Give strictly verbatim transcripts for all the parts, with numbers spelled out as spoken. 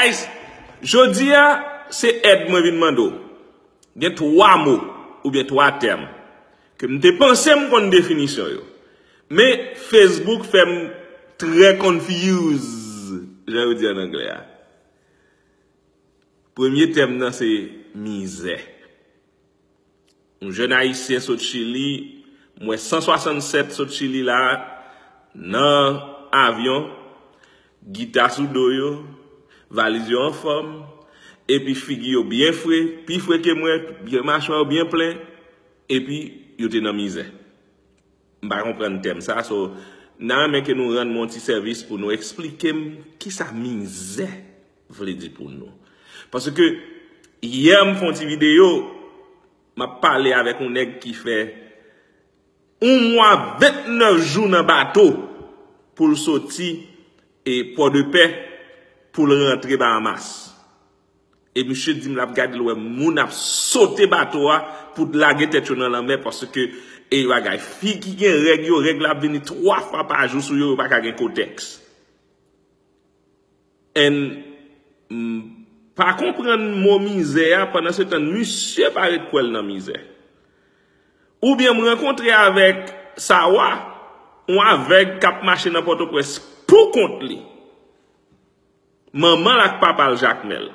Guys, jodi a, se èd mwen vin mande w. Gen twa mo oubyen twa tèm ke m te panse m konn definisyon yo. Men Facebook fè m trè confuse, jan yo di an anglè a. Premye tèm nan se mizè. Yon jèn ayisyen sot Chili, m wè san swasannsèt sot Chili la, nan avyon, gita sou do yo, valiz yo anfòm, epi figi yo byen fre, pi fre ke mwen, byen machwa yo byen plen, epi yo te nan mizè. M pa konprann tèm sa, so, m ta renmen ke nou rann mwen yon ti sèvis pou nou eksplike m kisa mizè vle di pou nou. Paske yè m fè yon ti videyo, m ap pale avèk yon nèg ki fè yon mwa ventnèf jou nan bato pou l soti e Pòdepè pou l rantre Bahamas. E misye di m l ap gade l wè moun ap sote bato a pou lage tèt yo nan lanmè paske e bagay fi ki gen règ yo, règ la ap vini twa fwa pa jou sou yo, yo pa ka gen kotèks. And m pa konprann mo mizè a, pandan se tan misye pa ret kwè l nan mizè. Oubyen m rankontre avèk Sawa, yon avèg k ap mache nan Pòtoprens pou kont li. Manman l ak papa l Jakmèl.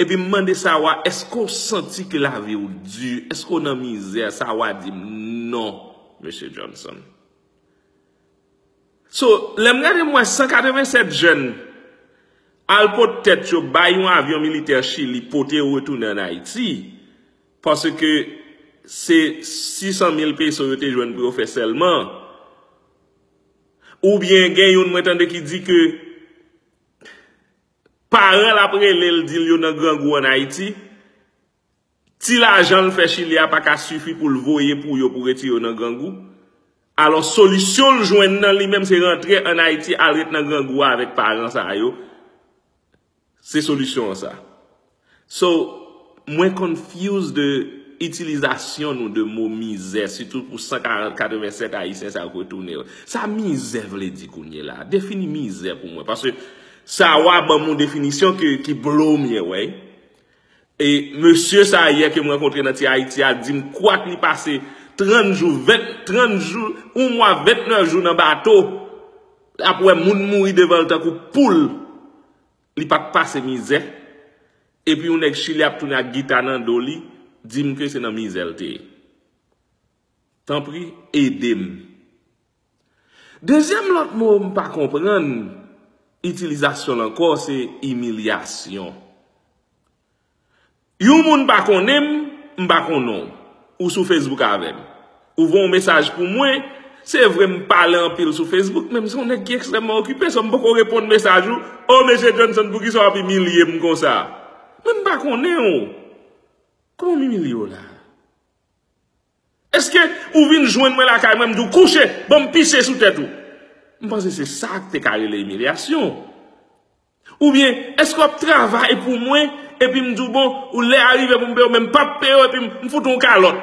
Epi m mande Sawa, èske w santi ke lavi w di? Èske w nan mizè? Sawa di m, non, mesye Johnson. So, lè m gade m wè san katrevennsèt jèn al pot tèt yo bay yon avyon militè Chili pote yo retounen ann Ayiti, paske se sis san mil peso yo te jwenn pou yo fè sèlman. Oubyen gen youn mwen tande ki di ke paran l ap rele l, di l yo nan grangou ann Ayiti. Ti lajan l fè Chili a pa ka sifi pou l voye pou yo pou retire yo nan grangou. Alò, solisyon l jwenn nan li menm se rantre ann Ayiti al ret nan grangou a avèk paran sa yo. Se solisyon an sa. So, mwen confuse de itilizasyon nou de mo mizè, sitou pou san katrevennsèt ayisyen sa yo k retounen yo. Sa mizè vle di kounye la? Defini mizè pou mwen. Paske Sawa ban m yon definisyon ke, ki blow m yè, wè. E mesye sa yè ke m rankontre nan Ti Ayiti a di m kwak li pase trant jou, ven, trant jou, yon mwa, ventnèf jou nan bato, l ap wè moun mouri devan l tankou poul. Li pa t pase mizè. Epi yon nèg Chili ap tounen ak gita nan do li, di m ke se nan mizè l te ye. Tanpri, ede m. Dezyèm lòt mo m pa konprann itilizasyon l ankò, se imilyasyon. Yon moun pa konnen m, m pa konnen w. Ou sou Facebook avè m. Ou voye yon mesaj pou mwen, se vre m pale anpil sou Facebook, men m se yon nèg ki ekstrèmman okipe, so m poko reponn mesaj ou. O, mesye Johnson, poukisa w ap imilye m konsa? Men m pa konnen w. Kòman m imilye w la? Èske ou vin jwenn mwen lakay mwen, m di w kouche, ban m pise sou tèt ou? M panse se sa k te ka rele imilyasyon. Oubyen, èske w ap travay pou mwen, epi m di w, bon, ou lè a rive pou m peye w, men m p ap peye w, epi m, m fout ou yon kalòt?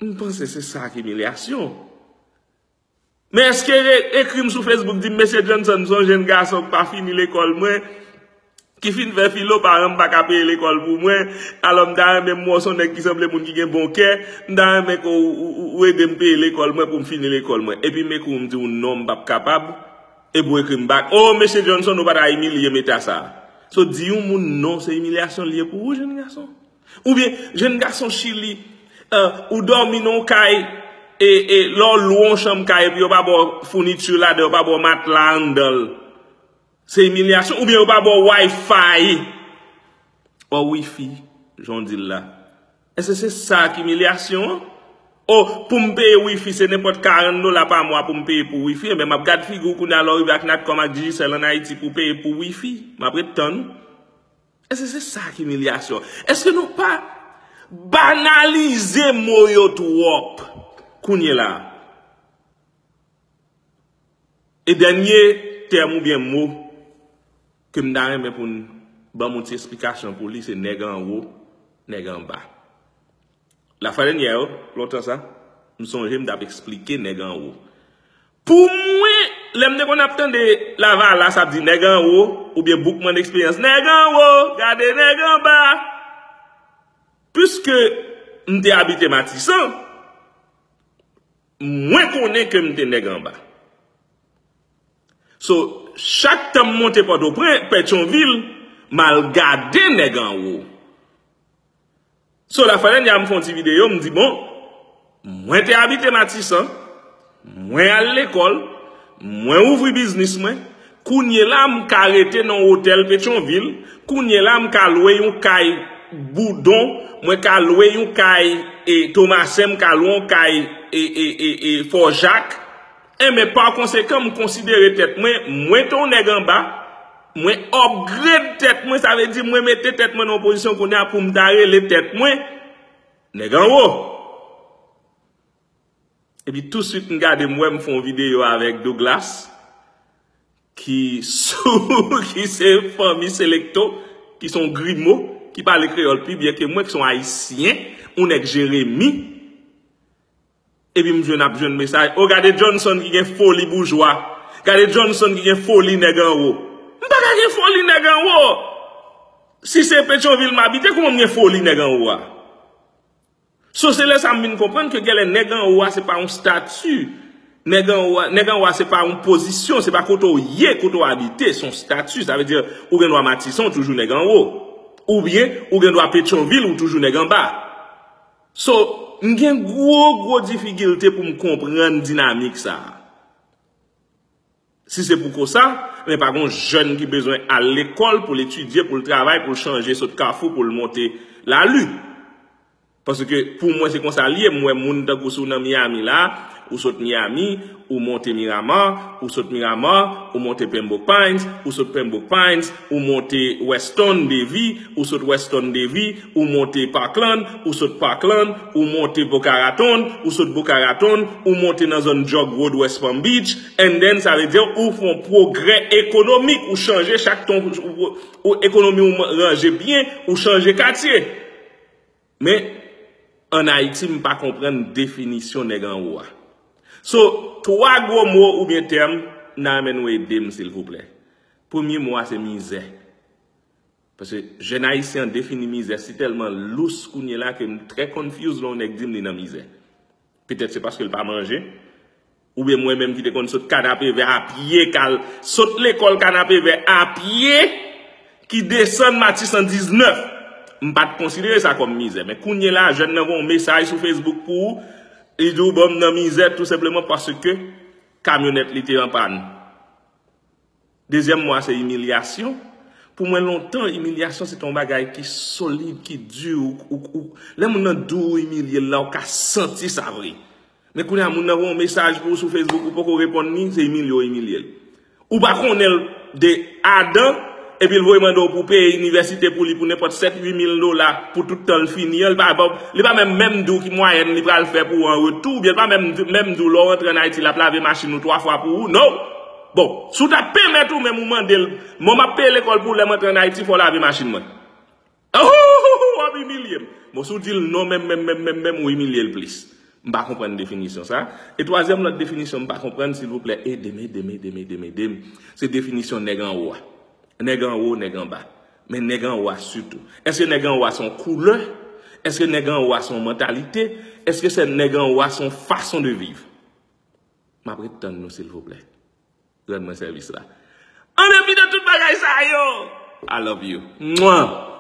M panse se sa k imilyasyon. Men èske re-, ekri m sou Facebook, di m, mesye Johnson, m se yon jenn gason k pa fini lekòl mwen, ki fin fè filo, paran m pa ka peye lekòl pou mwen, alò m ta renmen m wè w se yon nèg ki sanble moun ki gen bon kè, m ta renmen ke w, w, w, w ede m peye lekòl mwen pou m fini lekòl mwen. Epi m ekri w, m di w non, m p ap kapab, epi w ekri m back, o, mesye Johnson, ou pa ta imilye m eta sa. So, di yon moun non, se imilyasyon l ye pou ou, jenn gason. Oubyen, jenn gason Chili, eh, ou dòmi nan yon kay, e, e, lè w lwe yon chanm kay, epi yo pa ba w founiti ladan, yo pa ba w matla anndan l. Se imilyasyon. Oubyen yo pa ba w Wi-Fi. Ò, wifi, jan w di l la. Èske se sa k imilyasyon an? O, pou m peye wifi, se nenpòt karant dola pa mwa pou m peye pou wifi. Enben, m ap gad figi w kounye a lè w rive ak Natcom ak Digicel ann Ayiti pou w peye pou wifi. M ap ret tann ou. Èske se sa k imilyasyon? Èske nou pa banalize mo yo twòp kounye la? E dènye tèm oubyen mo ke m ta renmen pou n ban m yon ti esplikasyon pou li, se nèg anwo, nèg anba. Lafwa dènyè yo, lontan sa, m sonje m t ap eksplike nèg anwo. Pou mwen, lè m te konn ap tande Lavalas ap di nèg anwo, oubyen Boukman Eksperyans, nèg anwo, gade nèg anba. Piske m te abite Matisan, mwen konnen ke m te nèg anba. So, chak tan m monte Pòtoprens, Petyonvil, m al gade nèg anwo. So, lafwa dènyè a m fè yon ti videyo, m di, bon, mwen te abite Matisan, mwen al lekòl, mwen ouvri biznis mwen, kounye la m ka rete nan yon otèl Petyonvil, kounye la m ka lwe yon kay Boudon, mwen ka lwe yon kay e Tomasen, m ka lwe yon kay e, e, e, e Fò Jak. Enben, pa konsekan, m konsidere tèt mwen, mwen te yon nèg anba, mwen upgrade tèt mwen, sa vle di mwen mete tèt mwen nan yon pozisyon kounye a pou m ta rele tèt mwen nèg anwo. Epi touswit m gade m wè m fè yon videyo avèk Douglas, ki sou, ki se fanmi Selecto, ki se yon grimo, ki pale kreyòl pi byen ke mwen, ki se yon ayisyen, yon nèg Jeremi. Epi m jwenn ap jwenn mesaj, o gade Johnson ki gen foli boujwa, gade Johnson ki gen foli nèg anwo. M pa ka gen foli nèg anwo. Si se Petyonvil m abite, kouman m gen foli nèg anwo a? So, se lè sa m vin konprann ke genlè nèg anwo a se pa yon stati. Nèg anwo a, nèg anwo a se pa yon pozisyon, se pa kote w ye, kote w abite, se yon stati. Sa vle di, ou gen dwa Matisan, ou toujou nèg anwo. Oubyen, ou gen dwa Petyonvil, ou toujou nèg anba. So, m gen gwo, gwo difikilte pou m konprann dinamik sa a. Si se pou konsa, men pa gon jèn ki bezwen al lekòl pou l etidye, pou l travay, pou l chanje sot Kafou, pou l monte lali. Paske pou mwen se konsa l ye, m wè moun tankou si w nan Miami la, ou sot Miami, ou monte Miramar, ou sot Miramar, ou monte Pembroke Pines, ou sot Pembroke Pines, ou monte Weston Davie, ou sot Weston Davie, ou monte Parkland, ou sot Parkland, ou monte Boca Raton, ou sot Boca Raton, ou monte nan zòn Jug Road, West Palm Beach, and then sa vle di ou fè yon pwogrè ekonomik, ou chanje chak tan, ou, ou ekonomi w ranje byen, ou chanje katye. Men, ann Ayiti, m pa konprann definisyon nèg anwo a. So, twa gwo mo oubyen tèm, n a renmen nou ede m, silvouplè. Premye mo a se mizè. Paske jèn ayisyen an defini mizè si tèlman lous kounye la ke m trè confused lè yon nèg di m li nan mizè. Petèt se paske l pa manje. Oubyen mwen menm ki te konn sot Kanapevè a pye, k al sot lekòl Kanapevè a pye, ki desann Matisan diznèf. M pa t konsidere sa kòm mizè. Men kounye la, jèn nan voye yon mesaj sou Facebook pou ou, li di w, bon, m nan mizè tou senpleman paske kamyonèt li te an pàn. Dezyèm mo a se imilyasyon. Pou mwen, lontan, imilyasyon se te yon bagay ki solid, ki di. Ou, ou, ou, lè moun nan di w ou imilye l la, ou ka santi sa vre. Men kounye a, moun nan voye yon mesaj pou ou sou Facebook, ou poko reponn li, se imilye w imilye l. Ou pa konnen l de Adan, epi l voye mande w pou peye inivèsite pou li pou nenpòt sèt, uit mil dola pou tout tan l fini an, li pa ba w, li pa menm, menm di w ki mwayèn li pral fè pou ou an retou, oubyen li pa menm, menm di w lè w rantre ann Ayiti, l ap lave machin ou twa fwa pou ou, no! Bon, si w ta pèmèt ou menm ou mande l, bon, m ap peye lekòl pou w, lè m antre ann Ayiti, fò w lave machin mwen. Ou ap imilye m. Bon, si w di l non, menm, menm, menm, menm, menm, ou imilye l plis. M pa konprann definisyon sa. E twazyèm lòt definisyon m pa konprann, silvouplè, ede m, ede m, ede m, ede m, ede m. Se definisyon nèg anwo a. Nèg anwo, nèg anba. Men nèg anwo a sitou. Èske nèg anwo a se yon koulè? Èske nèg anwo a se yon mantalite? Èske se nèg anwo a se yon fason de viv? M ap ret tann nou, silvouplè. Rann mwen sèvis la. An depi de tout bagay sa yo, I love you. Mwa!